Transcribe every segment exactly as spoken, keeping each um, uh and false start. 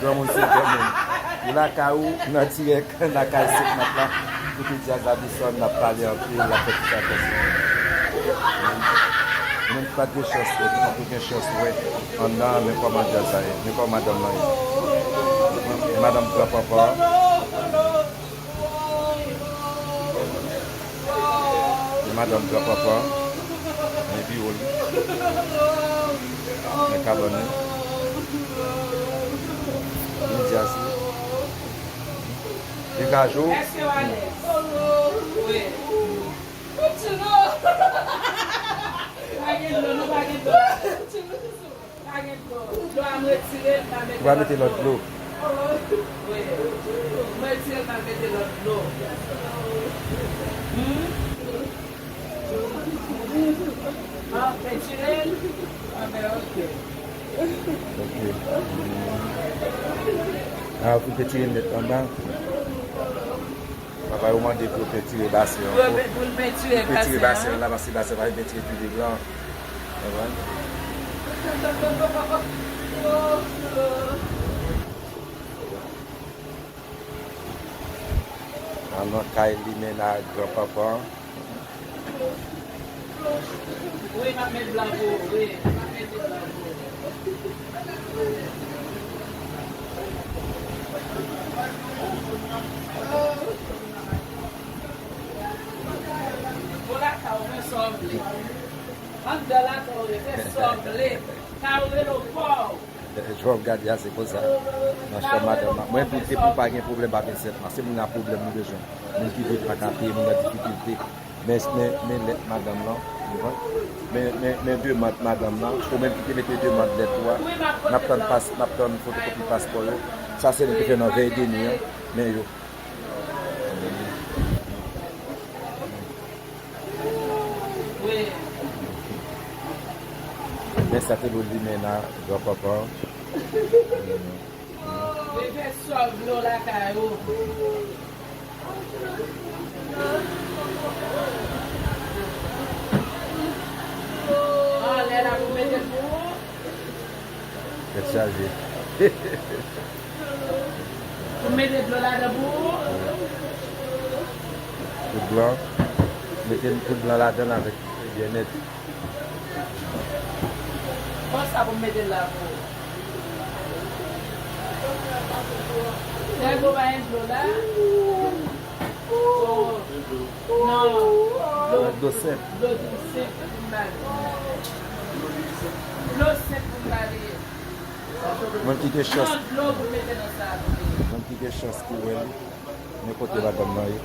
Granmoun se granmoun. Ou lakay ou, nan dirèk, lakay Senk Mat la. Kote djaz la desann, n ap pale anpil, n ap fè tout sa kòm sa. Moun ki pa t gen chans, ki poko gen chans wè anndan, men kòman djaz la ye, men kòman madanm lan ye. Men madanm gran papa. Men madanm gran papa, men biwo l, men kabann li, men djaz li, men gajo. Èske w alèz? Wi. Kouti non. Pa gen dlo, non, pa gen dlo. Pa gen dlo. Dlo a m retire l, m a mete lòt dlo. Wi. M retire l, m a mete lòt dlo. Hmm? Ah, retire l? Ah, ben, ok. Ok. Ah, ou retire nèt anba. Papa yo mande pou yo pentire basen an. Pou yo pe-, pou l pentire basen an. Pou pentire basen an la, paske basen an pa vin pentire pi blan. Konprann? An nan kay limena granpapa an. Wi, m ap met blan pou ou, wi, m ap mete blan pou ou. Bon, lakay ou, men sanble. Anndan lakay ou, men sanble. Kay ou rele w pa w. Jan w ap gade a, se konsa. Nan chanm madanm nan. Mwen, pou te pou pa gen pwoblèm, pa gen sèt mwa. Se moun nan pwoblèm nou bezwen. Moun ki vle pa ka peye, moun nan difikilte. Men, men, men lèt madanm nan, ou konprann? Men, men, men demann madanm nan, ou menm ki te mete demann lèt ou a, n ap tann pas, n ap tann fotokopi paspò yo. Sa se nou te fè nan vèy de nwi an, men yo. Men sa te lou limena, granpapa. Wi, fè sòl dlo lakay ou. Anlè la pou mete l pou ou. Tèt chaje. Pou mete dlo ladan pou ou. Poud blan. Mete poud blan ladan l avèk byennèt. Bon, sa pou m mete l la pou ou. Nèg ou pa gen dlo la? Oh. Non. Dlo, dlo senp. Dlo senp pou m ba li. Dlo senp pou m ba li. Mwen ki gen chans. Non, dlo pou mete nan sa pou li. Mwen ki gen chans pou wè l. Men kote madanm nan ye.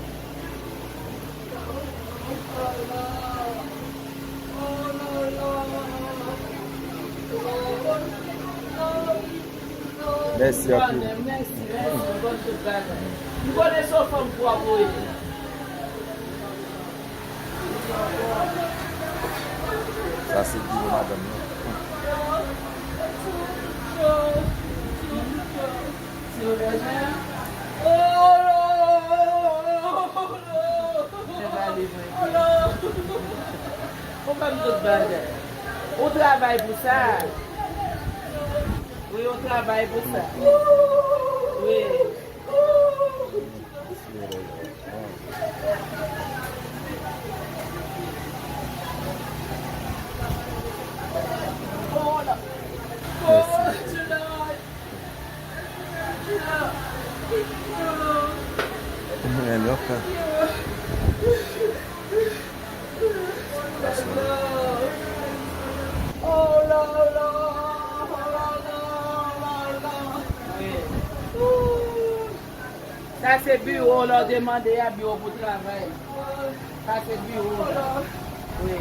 Mèsi anpil. Mèsi, mèsi, mèsi, bon tout bagay. M konnen se yon fanm pwòp ou ye. Sa se biwo madanm nan. Ou fè m tout bagay. Ou travay pou sa. Wi, ou travay pou sa. Wi. Sa se biwo, lè w demande a, biwo pou travay. Sa se biwo. Wi.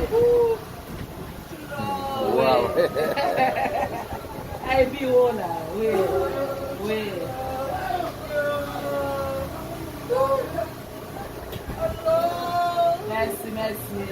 Wow. Ay, biwo la, wi. Wi. Mèsi, mèsi.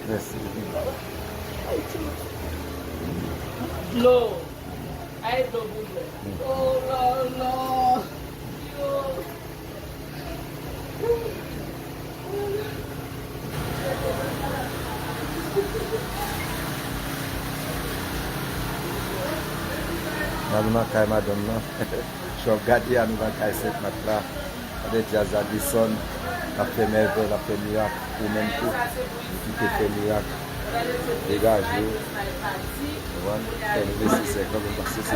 Mèsi. Dlo. Ay, dlo pou bwè. Oh la la. Yo. Ann, nou nan kay madanm nan. Si w ap gade a, nou nan kay Sent Mak la. Gade djaz la desann. L ap fè mèvèy, l ap fè mirak. Ou menm tou, ou ki te fè mirak. Degaje w. Ou konprann? Fè nou vesi sèk lan, pou n pase se